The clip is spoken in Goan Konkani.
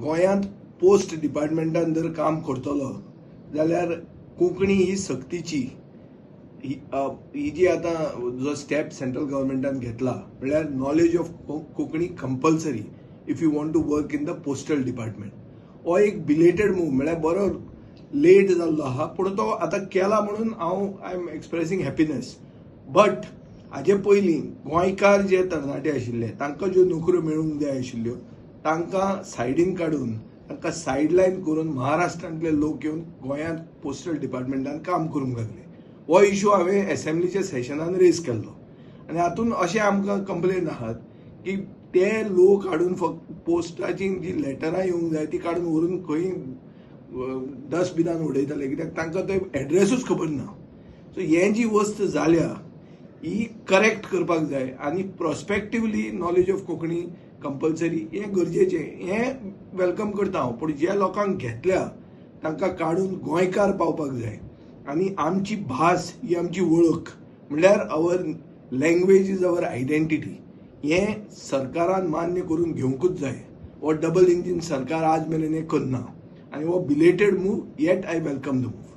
गोंयांत पोस्ट डिपार्टमेंटान जर काम करतलो जाल्यार कोंकणी ही सक्तीची. ही ही जी आतां जो स्टेप सेंट्रल गव्हर्मेंटान घेतला, म्हणल्यार knowledge of Konkani compulsory if you want to work in the postal department, हो एक बिलेटेड मूव, म्हळ्यार बरो लेट जाल्लो आहा, पूण तो आतां केला म्हणून हांव I am expressing happiness. But हाजे पयलीं गोंयकार जे तरणाटे आशिल्ले, तांकां ज्यो नोकऱ्यो मेळूंक जाय आशिल्ल्यो, तांकां सायडीन काडून, तांकां सायडलायन करून महाराष्ट्रांतले लोक येवन गोंयांत पोस्टल डिपार्टमेंटान काम करूंक लागले. हो इशू हांवें एसेंब्लीच्या सेशनान रेज केल्लो आनी हातूंत अशें आमकां कंप्लेन आहात की ते लोक हाडून फक्त पोस्टाची जी लेटरां येवंक जाय ती काडून व्हरून खंय डस्टबिनान उडयताले, कित्याक तांकां तो एड्रेसूच खबर ना. सो हें जी वस्त जाल्या ही करेक्ट करपाक जाय आनी prospectively knowledge of Konkani compulsory हें गरजेचें, हें welcome करता हांव. पूण ज्या लोकांक घेतल्या तांकां काडून गोंयकार पावपाक जाय आनी आमची भास ही आमची वळख, म्हणल्यार our language is our identity, हें सरकारान मान्य करून घेवंकूच जाय. हो डबल इंजीन सरकार आज मेरेन हें करना आनी हो belated move, yet I welcome the move.